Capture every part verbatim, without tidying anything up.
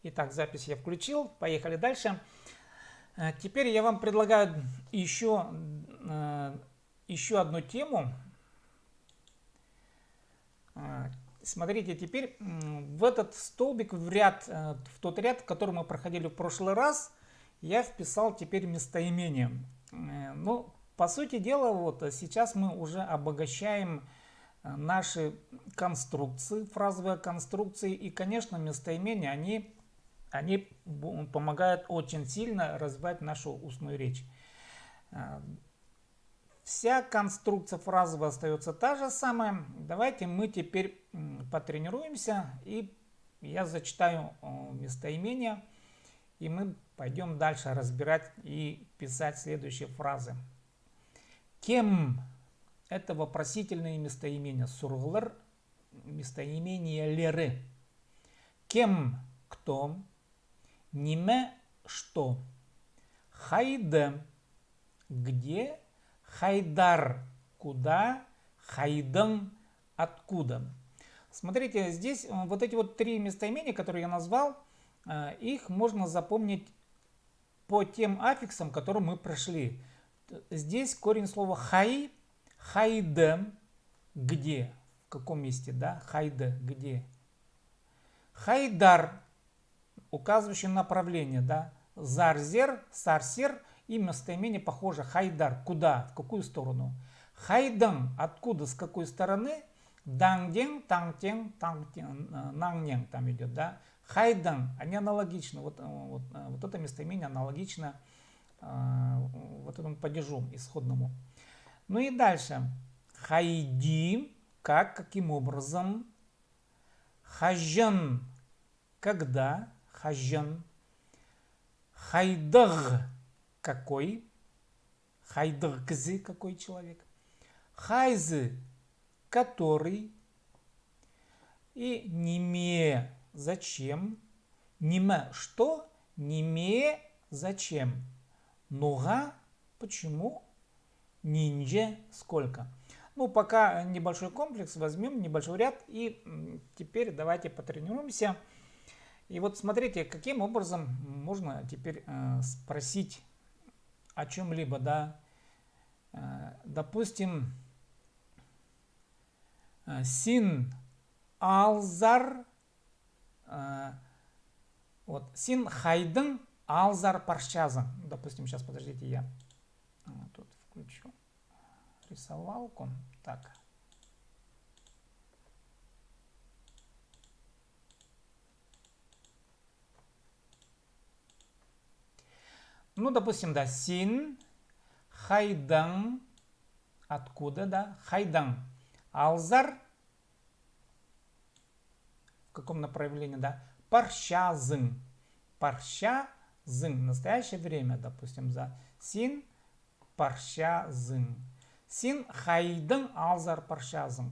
Итак, запись я включил. Поехали дальше. Э, теперь я вам предлагаю ещё, э, ещё одну тему. Э, смотрите, теперь, м, в этот столбик, в ряд, э, в тот ряд, который мы проходили в прошлый раз, я вписал теперь местоимение. Э, ну, по сути дела, вот, э, сейчас мы уже обогащаем, э, наши конструкции, фразовые конструкции, и, конечно, местоимения, они, они бу-, помогают очень сильно развивать нашу устную речь. Э, вся конструкция фразовая остаётся та же самая. Давайте мы теперь, м, потренируемся, и я зачитаю, э, местоимение, и мы пойдём дальше разбирать и писать следующие фразы. Кем? Это вопросительные местоимения, сурығлар местоимениелері. Кем? Кто? Ниме? Что? Хайда? Где? Хайдар? Куда? Хайдаң? Откуда? Смотрите, здесь, э, вот эти вот три местоимения, которые я назвал, э, их можно запомнить по тем аффиксам, которые мы прошли. Здесь корень слова хай, хайда, где, в каком месте, да, хайда, где. Хайдар, указывающий направление, да. Зарзер, сарсер, и местоимение похоже. Хайдар, куда, в какую сторону. Хайдаң, откуда, с какой стороны. Даңдең, таңтең, таңтең, э, наңнең там идёт, да. Хайдаң, они аналогичны. Вот, э, вот, э, вот это местоимение аналогично, э, вот этому падежу исходному. Ну и дальше. Хайди, как, каким образом. Хаҷан, когда, хаҷан. Хайдағ, какой. Хайдағ кізі, какой человек. Хайзы, который. И ниме, зачем. Ниме, что. Ниме, зачем. Ноға, почему. Нинҷе, сколько. Ну, пока небольшой комплекс, возьмём небольшой ряд, и, м, теперь давайте потренируемся. И вот смотрите, каким образом можно теперь, э, спросить о чём-либо, да. Э, допустим, э, син алзар, э, вот, син хайдаң алзар парчазың. Допустим, сейчас, подождите, я, э, тут включу рисовалку. Так. Ну, допустим, да, син хайдаң, откуда, да, хайдаң алзар, в каком направлении, да, парчазың, парчазың, настоящее время, допустим, да, син парчазың. Син хайдаң алзар парчазың.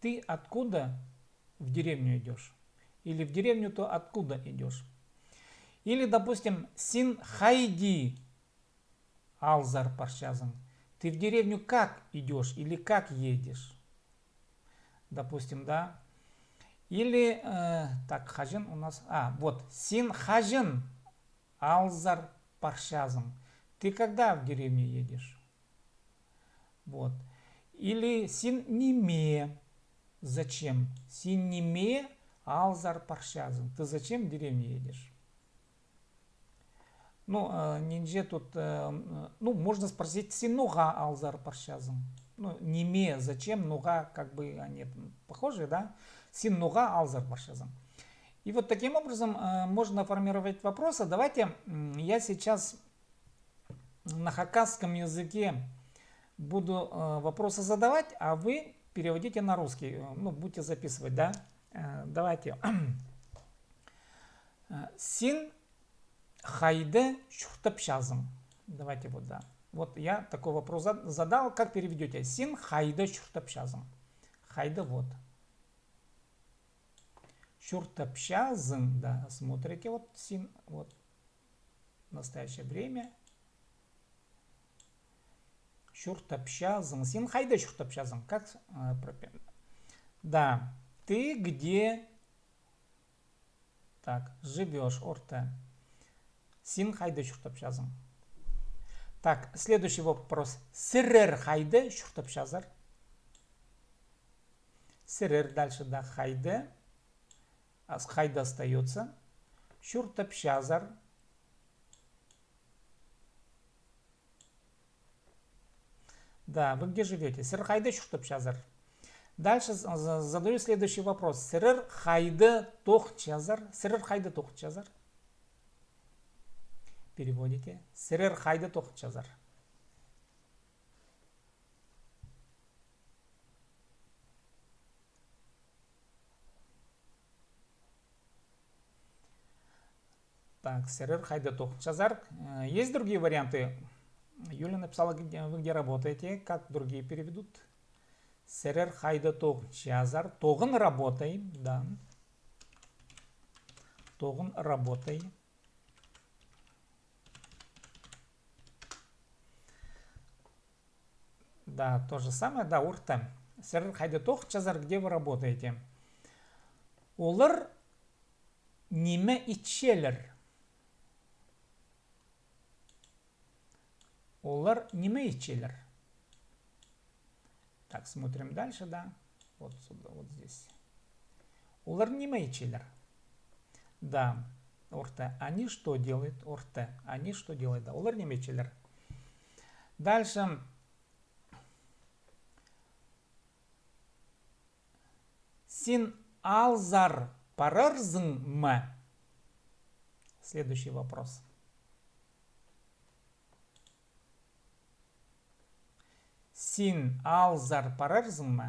Ты откуда в деревню идёшь? Или в деревню ты откуда идёшь? Или, допустим, син хайди алзар парчазың. Ты в деревню как идёшь или как едешь? Допустим, да. Или, э, так, хаҷан у нас, а, вот, син хаҷан алзар парчазың. Ты когда в деревню едешь? Вот. Или син ниме, зачем? Син ниме алзар парчазың. Ты зачем в деревню едешь? Ну, э, нинҷе тут, э, м, ну, можно спросить, син ноға алзар парчазың? Ну, ниме, зачем, ноға, как бы, они там похожи, да? Син ноға алзар парчазың? И вот таким образом, э, можно формировать вопросы. Давайте, м, я сейчас на хакасском языке буду, э, вопросы задавать, а вы переводите на русский. Э, ну, будете записывать, да? Э, давайте. Э, син хайда чуртапчазың? Давайте вот, да. Вот я такой вопрос зад-, задал. Как переведёте? Син хайда чуртапчазың? Хайда, вот. Чуртапчазың, да, смотрите, вот син, вот, настоящее время. Чуртапчазың. Син хайда чуртапчазың? Как, э, пропе-, да. Ты где Так, живёшь, орта. Син хайда чуртапчазың? Так, следующий вопрос. Сірер хайда чуртапчазар? Сірер, дальше, да, хайда. Ас-, хайда остаётся. Чуртапчазар. Да, вы где живёте? Сірер хайда чуртапчазар? Дальше з-, з-, задаю следующий вопрос. Сірер хайда тоғынчазар? Сірер хайда тоғынчазар? Переводите. Сірер хайда тоғынчазар? Так, сірер хайда тоғынчазар? Э, есть другие варианты? Юля написала, где, вы где работаете, как другие переведут? Сірер хайда тоғынчазар? Тоғын, работай, да. Тоғын, работай. Да, то же самое, да, орта. Сірер хайда тоғынчазар, где вы работаете? Олар ниме итчелер? Олар ниме итчелер? Так, смотрим дальше, да. Вот сюда, вот здесь. Олар ниме итчелер? Да, орта. Они что делают? Орта. Они что делают? Да, олар ниме итчелер? Дальше. Син алзар парарзың ма? Следующий вопрос. Син алзар парарзың ма?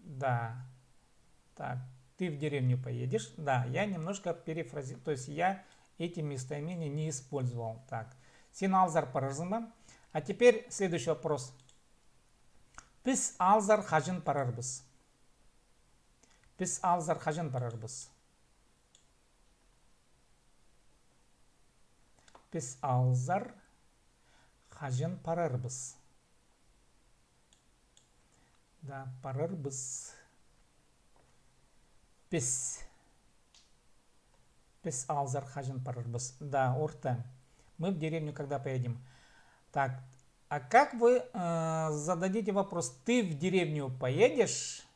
Да. Так, ты в деревню поедешь? Да, я немножко перефрази-, то есть я эти местоимения не использовал. Так, син алзар парарзың ба? А теперь следующий вопрос. Піс алзар хаҷан парарбыс? Піс алзар хаҷан парарбыс? Піс алзар хаҷан парарбыс? Да, парарбыс. Піс. Піс алзар хаҷан парарбыс? Да, орта. Мы в деревню когда поедем? Так, а как вы, э, зададите вопрос: ты в деревню поедешь?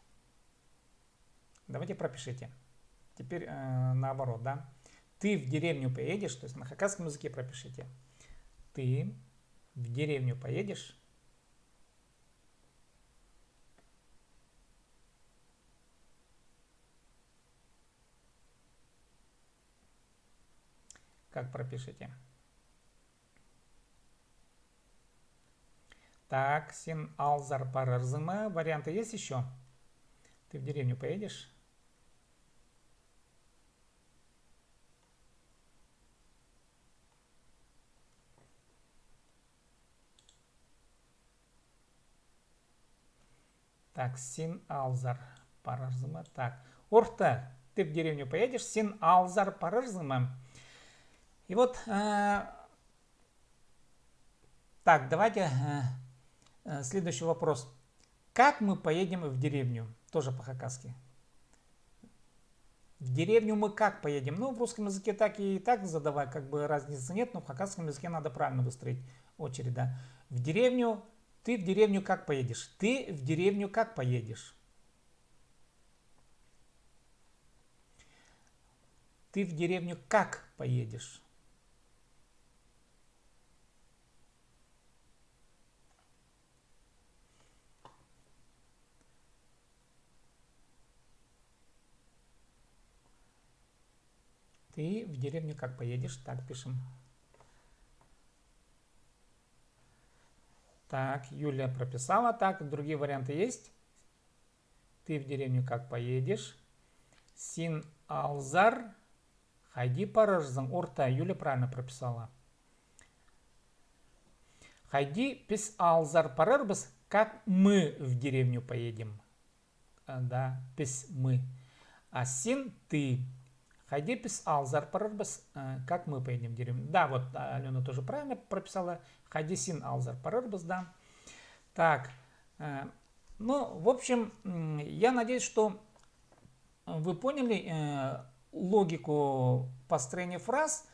Давайте пропишите. Теперь, э, наоборот, да? Ты в деревню поедешь, то есть на хакасском языке пропишите. Ты в деревню поедешь? Как пропишите? Так, син алзар парарзың ма? Варианты есть ещё? Ты в деревню поедешь? Так, син алзар парарзың ма? Так, орта, ты в деревню поедешь, син алзар парарзың ма? И вот, э, так, давайте, э, э, следующий вопрос. Как мы поедем в деревню? Тоже по-хакасски. В деревню мы как поедем? Ну, в русском языке так и так задавай, как бы разницы нет, но в хакасском языке надо правильно выстроить очередь, да. В деревню, ты в деревню как поедешь? Ты в деревню как поедешь? Ты в деревню как поедешь? Ты в деревню как поедешь? Так, пишем. Так, Юля прописала. Так, другие варианты есть? Ты в деревню как поедешь? Син алзар хайди парарзың? Орта, Юля правильно прописала. Хайди піс алзар парарбыс? Как мы в деревню поедем? А, да, піс, мы. А син, ты. Хайди піс алзар парарбыс? А, как мы поедем в деревню? Да, вот, а, Алёна тоже правильно прописала. Хайди син алзар парарбыс, да. Так, а, Ну, в общем, м, я надеюсь, что вы поняли, э, логику построения фраз.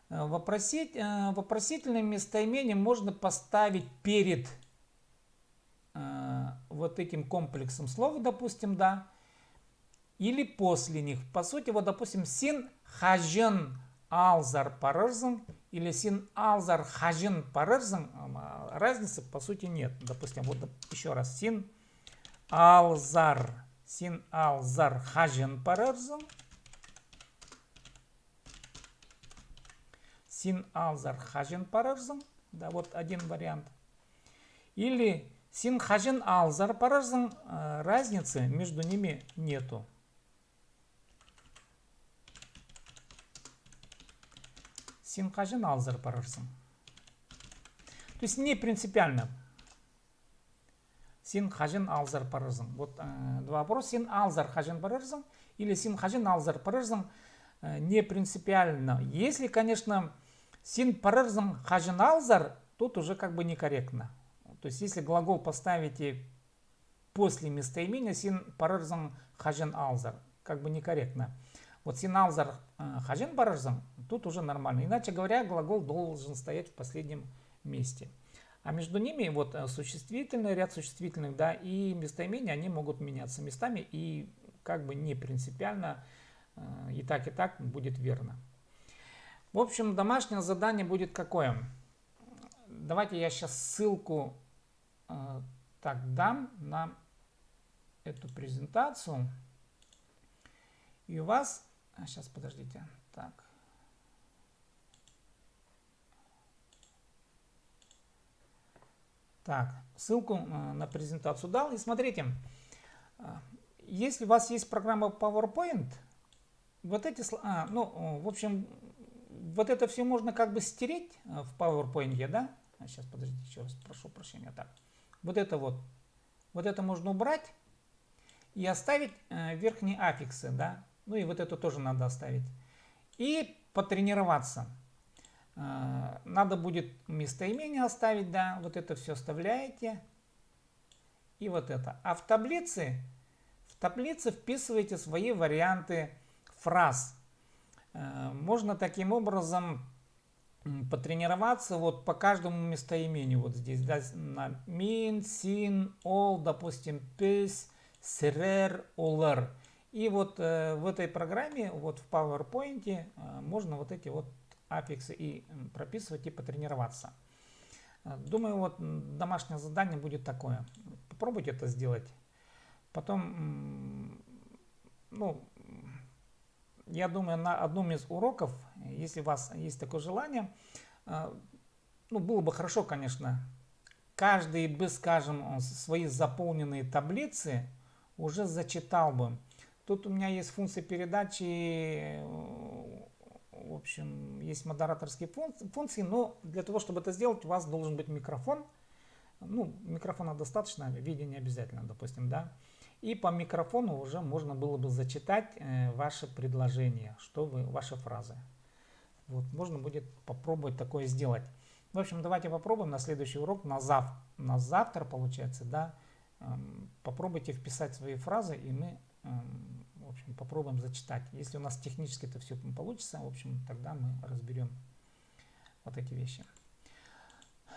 Э, вопросить, э, вопросительное местоимение можно поставить перед, э, вот этим комплексом слов, допустим, да, или после них. По сути, вот, допустим, син хаҷан алзар парарзың или син алзар хаҷан парарзың, м, а, разницы, по сути, нет. Допустим, вот, доп-, ещё раз, син алзар, син алзар хаҷан парарзың, син алзар хаҷан парарзың. Да, вот один вариант. Или син хаҷан алзар парарзың, э, разницы между ними нету. Син хаҷан алзар парарзың. То есть не принципиально. Син хаҷан алзар парарзың. Вот, э, два вопроса. Син алзар хаҷан парарзың или син хаҷан алзар парарзың, э, не принципиально. Если, конечно, син парарзың хаҷан алзар, тут уже как бы некорректно. То есть если глагол поставите после местоимения, син парарзың хаҷан алзар. Как бы некорректно. Вот син алзар, э, хаҷан парарзың, тут уже нормально. Иначе говоря, глагол должен стоять в последнем месте. А между ними вот, э, существительные, ряд существительных, да, и местоимения, они могут меняться местами, и как бы не принципиально, э, и так, и так будет верно. В общем, домашнее задание будет какое? Давайте я сейчас ссылку, э, так дам на эту презентацию. И у вас, а, сейчас, подождите. Так. Так, ссылку, э, на презентацию дал. И смотрите, э, если у вас есть программа PowerPoint, вот эти сл-, а, ну, э, в общем, вот это всё можно как бы стереть, э, в PowerPoint, да? А, сейчас, подождите, ещё раз прошу прощения. Так, вот это вот, вот это можно убрать и оставить, э, верхние аффиксы, да? Ну и вот это тоже надо оставить. И потренироваться. Э, надо будет местоимение оставить, да, вот это всё оставляете. И вот это. А в таблице, в таблице вписывайте свои варианты фраз. Э, можно таким образом, м, потренироваться вот по каждому местоимению. Вот здесь, да, с-, на мин, син, ол, допустим, піс, сірер, олар. И вот, э, в этой программе, вот в PowerPoint, э, можно вот эти вот аффиксы и, м, прописывать, и потренироваться. Э, думаю, вот, м, домашнее задание будет такое. Попробуйте это сделать. Потом, м, ну, м, я думаю, на одном из уроков, если у вас есть такое желание, э, ну, было бы хорошо, конечно, каждый бы, скажем, э, с-, свои заполненные таблицы уже зачитал бы. Тут у меня есть функция передачи, э, в общем, есть модераторские функ-, функции, но для того, чтобы это сделать, у вас должен быть микрофон. Ну, микрофона достаточно, видео не обязательно, допустим, да. И по микрофону уже можно было бы зачитать, э, ваши предложения, что вы, ваши фразы. Вот, можно будет попробовать такое сделать. В общем, давайте попробуем на следующий урок, на зав-, на завтра, получается, да. Ам, попробуйте вписать свои фразы, и мы, ам, в общем, попробуем зачитать. Если у нас технически это всё получится, в общем, тогда мы разберём вот эти вещи.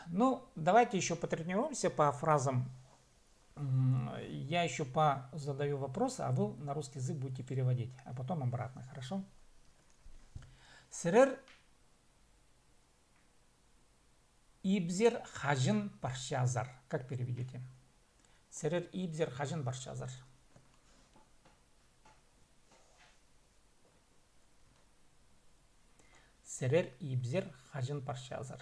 Ну, давайте ещё потренируемся по фразам. М, я ещё позадаю вопросы, а вы на русский язык будете переводить, а потом обратно, хорошо? Сірер ибзер хаҷан парчазар? Как переведёте? Сірер ибзер хаҷан парчазар? Сірер ибзер хаҷан парчазар?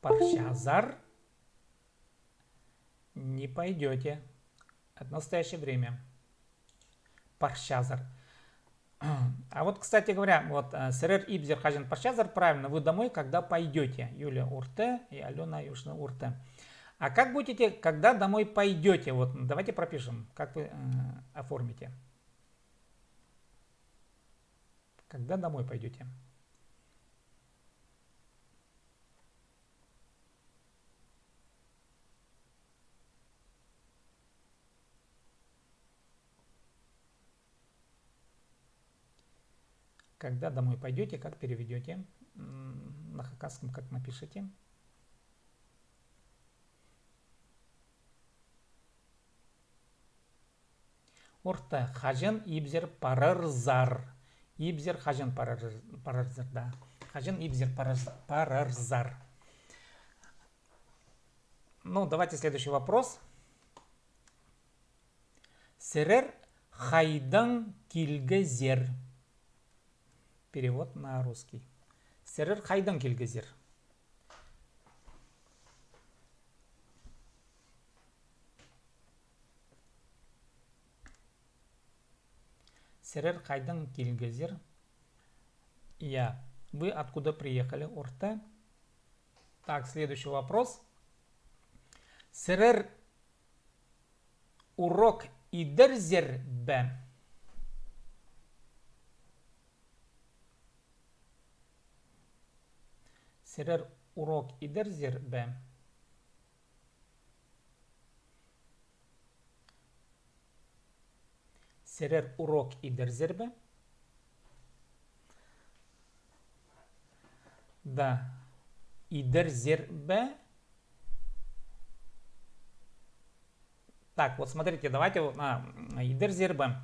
Парчазар. Не пойдёте. Это настоящее время. Парчазар. А вот, кстати говоря, вот, э, сірер ибзер хаҷан парчазар, правильно, вы домой когда пойдёте. Юлия орта и Алёна Юшина орта. А как будете, когда домой пойдёте? Вот, м, давайте пропишем, как вы, э, оформите. Когда домой пойдёте? Когда домой пойдёте, как переведёте? М, на хакасском как напишите? Орта, хаҷан ибзер парарзар? Ибзер хаҷан парар-, парарзар, да. Хаҷан ибзер парарзар? Ну, давайте следующий вопрос. Сірер хайдаң килгезер? Перевод на русский. Сірер хайдаң килгезер? Сірер хайдаң килгезер? Я. Вы откуда приехали? Орта. Так, следующий вопрос. Сірер урок идерзер бе? Сірер урок идерзер бе? Сірер урок идерзер бе? Да. Идерзер бе? Так, вот смотрите, давайте вот, а, идерзер бе.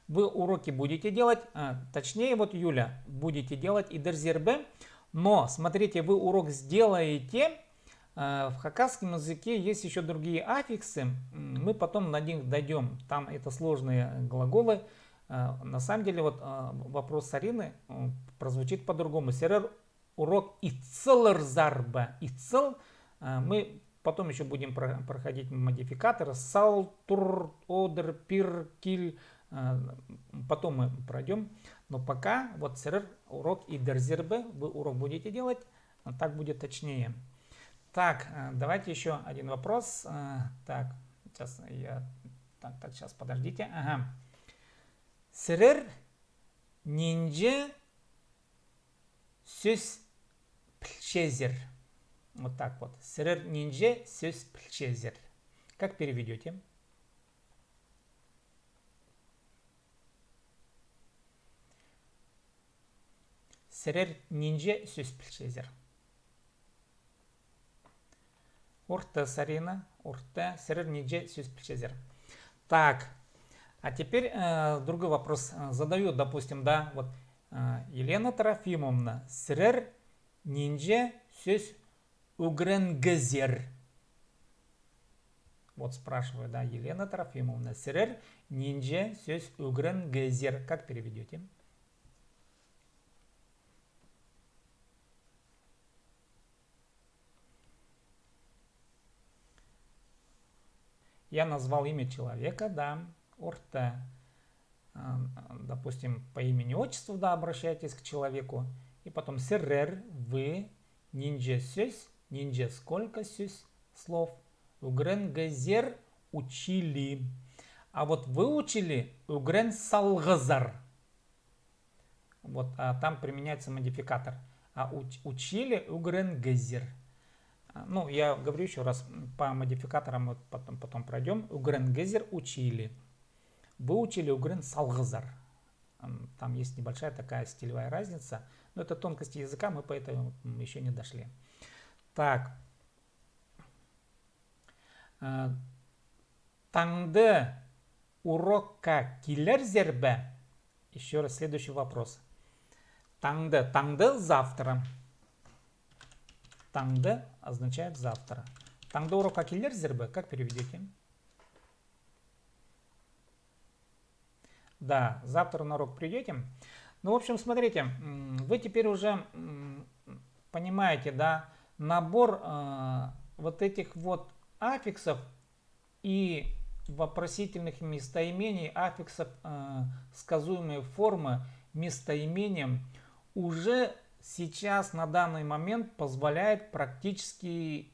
Вы уроки будете делать, а, точнее, вот, Юля, будете делать идерзер бе, но, смотрите, вы урок сделаете, а, в хакасском языке есть ещё другие аффиксы, м, мы потом на них дойдём, там это сложные глаголы. А, на самом деле, вот, а, вопрос Сарины, м, прозвучит по-другому. Сірер урок итсаларзар ба? Итсал, а, мы потом ещё будем про-, проходить модификаторы. Сал, тур, одыр, пир, кил. А, потом мы пройдём. Но пока вот сірер урок идерзер бе, вы урок будете делать, а, так будет точнее. Так, а, давайте ещё один вопрос. А, так, сейчас я... Так, так, сейчас, подождите. Ага. Сірер нинҷе сӧс пілчезер? Вот так вот. Сірер нинҷе сӧс пілчезер? Как переведёте? Сірер нинҷе сӧс пілчезер? Орта, Сарина, орта, сірер нинҷе сӧс пілчезер? Так, а теперь, э, другой вопрос, э, задаю, допустим, да, вот, э, Елена Трофимовна, сірер нинҷе сӧс ӱгренгезер? Вот спрашиваю, да, Елена Трофимовна, сірер нинҷе сӧс ӱгренгезер? Как переведёте? Я назвал имя человека, да, орта. А, допустим, по имени-отчеству, да, обращайтесь к человеку. И потом сірер, вы, нинҷе сӧс, нинҷе сколько сӧс, слов, ӱгренгезер, учили. А вот выучили, ӱгрен салғазар. Вот, а, там применяется модификатор. А уч-, учили, ӱгренгезер. А, ну, я говорю ещё раз, м, по модификаторам вот потом, потом пройдём. Ӱгренгезер, учили. Выучили, ӱгрен салғазар. М, там есть небольшая такая стилевая разница. Но это тонкости языка, мы поэтому, м, ещё не дошли. Так. Э, таңды урокка килерзер бе? Ещё раз, следующий вопрос. Таңды, таңды, завтра. Таңды означает завтра. Таңды урокка килерзер бе? Как переведёте? Да, завтра на урок придёте. Ну, в общем, смотрите, м, вы теперь уже, м, понимаете, да, набор, э, вот этих вот аффиксов и вопросительных местоимений, аффиксов, э, сказуемой формы, местоимения уже сейчас, на данный момент, позволяет практически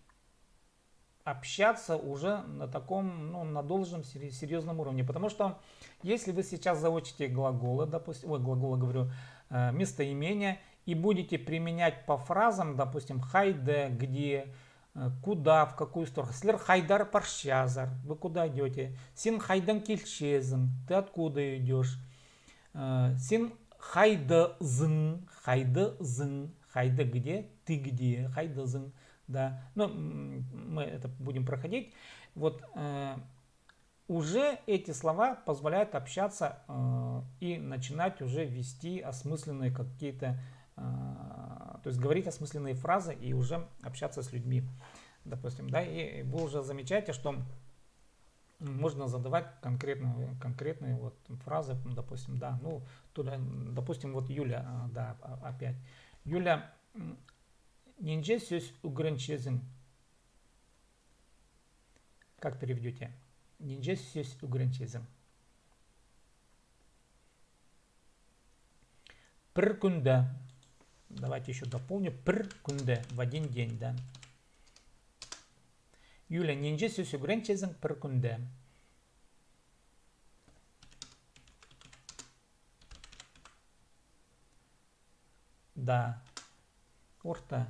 общаться уже на таком, ну, на должном сери-, серьёзном уровне. Потому что если вы сейчас заучите глаголы, допустим, ой, глаголы говорю, э, местоимения, и будете применять по фразам, допустим, хайда, где, э, куда, в какую сторону. Сірер хайдар парчазар, вы куда идёте. Син хайдаң килчезің, ты откуда идёшь. Э, син Хайдазың, хайдазың, хайда где, ты где, хайдазың. Да, ну, м, мы это будем проходить. Вот, э, уже эти слова позволяют общаться, э, и начинать уже вести осмысленные какие-то, э, то есть говорить осмысленные фразы и уже общаться с людьми, допустим, да, и вы уже замечаете, что можно задавать конкретные, конкретные вот фразы, допустим, да, ну, туда, допустим, вот Юля, а, да, а, опять. Юля, м, нинҷе сӧс ӱгренчезің? Как переведёте? Нинҷе сӧс ӱгренчезің? Пір кӱнде. Давайте ещё дополню. Пір кӱнде, в один день, да. Юля, нинҷе сӧс ӱгренчезің пір кӱнде? Да. Орта.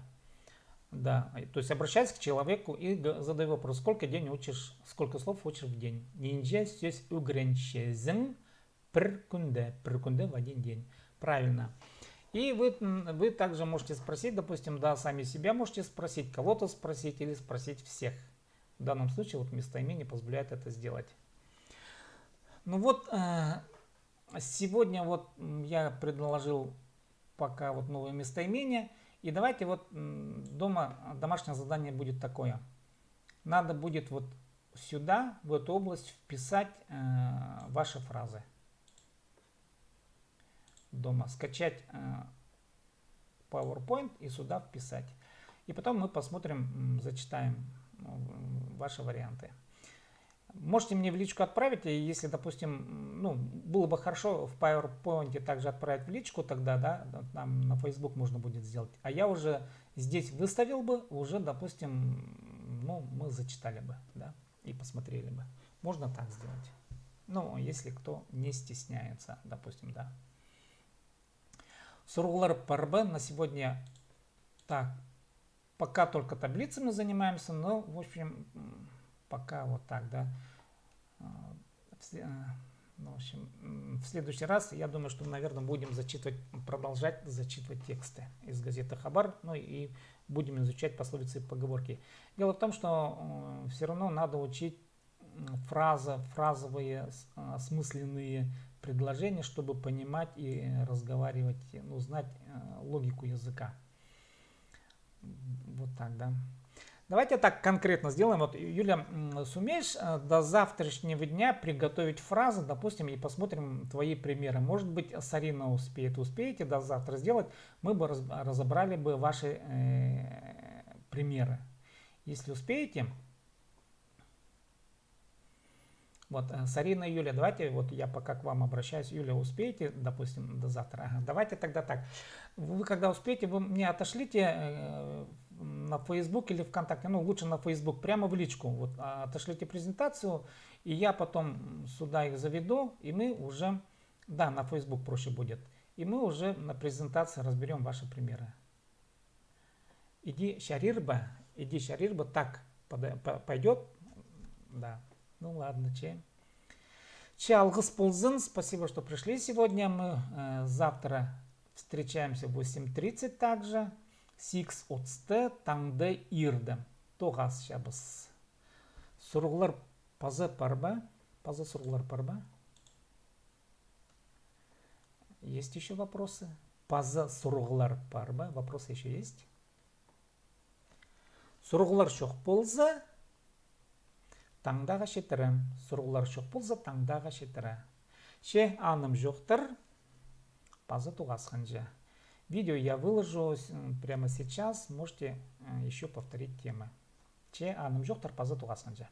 Да. То есть обращайся к человеку и г-, задай вопрос, сколько день учишь, сколько слов учишь в день. Нинҷе сӧс ӱгренчезің пір кӱнде, пір кӱнде, в один день. Правильно. И вы, м, вы также можете спросить, допустим, да, сами себя можете спросить, кого-то спросить или спросить всех. В данном случае вот местоимение позволяет это сделать. Ну вот, э, сегодня вот, м, я предложил пока вот новое местоимение. И давайте вот, м, дома домашнее задание будет такое. Надо будет вот сюда, в эту область вписать, э, ваши фразы. Дома скачать, э, PowerPoint и сюда вписать. И потом мы посмотрим, м, зачитаем, м, ваши варианты. Можете мне в личку отправить, и если, допустим, м, ну, было бы хорошо в PowerPoint также отправить в личку тогда, да, да, там на Facebook можно будет сделать. А я уже здесь выставил бы, уже, допустим, ну, мы зачитали бы, да, и посмотрели бы. Можно так сделать. Ну, если кто не стесняется, допустим, да. Сурығлар пар ба на сегодня? Так, пока только таблицами занимаемся, но, в общем, м, пока вот так, да. А, в сле-, а, ну, в общем, м, в следующий раз, я думаю, что мы, наверное, будем зачитывать, продолжать зачитывать тексты из газеты «Хабар», ну и будем изучать пословицы и поговорки. Дело в том, что, м, всё равно надо учить м, фразы, фразовые, с-, а, смысленные предложения, чтобы понимать и разговаривать, ну, знать, э, логику языка. Вот так, да. Давайте так конкретно сделаем. Вот, Юля, м, сумеешь, э, до завтрашнего дня приготовить фразы, допустим, и посмотрим твои примеры. Может быть, Сарина успеет, успеете до завтра сделать, мы бы раз-, разобрали бы ваши, э, примеры. Если успеете, Вот, э, Сарина и Юля, давайте, вот я пока к вам обращаюсь. Юля, успеете, допустим, до завтра? Ага, давайте тогда так. Вы когда успеете, вы мне отошлите, э, на Facebook или ВКонтакте, ну, лучше на Facebook, прямо в личку. Вот, а, отошлите презентацию, и я потом сюда их заведу, и мы уже, да, на Facebook проще будет. И мы уже на презентации разберём ваши примеры. Иди чарир ба, иди чарир ба, так пода-, по-, пойдёт? Да. Ну ладно, че. Че, алғыс ползын, спасибо, что пришли сегодня. Мы, э, завтра встречаемся в восемь тридцать также. Сигіс отыста таңда ирде. Тоғасчабыс. Сурығлар паза пар ба? Паза сурығлар пар ба? Есть ещё вопросы? Паза сурығлар пар ба? Вопросы ещё есть? Сурығлар чох полза, таңдағы читіре. Сурығлар чох полза, таңдағы читіре. Че, анымҷохтар, паза тоғасханҷа. Видео я выложу с-, м, прямо сейчас, можете, э, ещё повторить темы. Че, анымҷохтар, паза тоғасханҷа.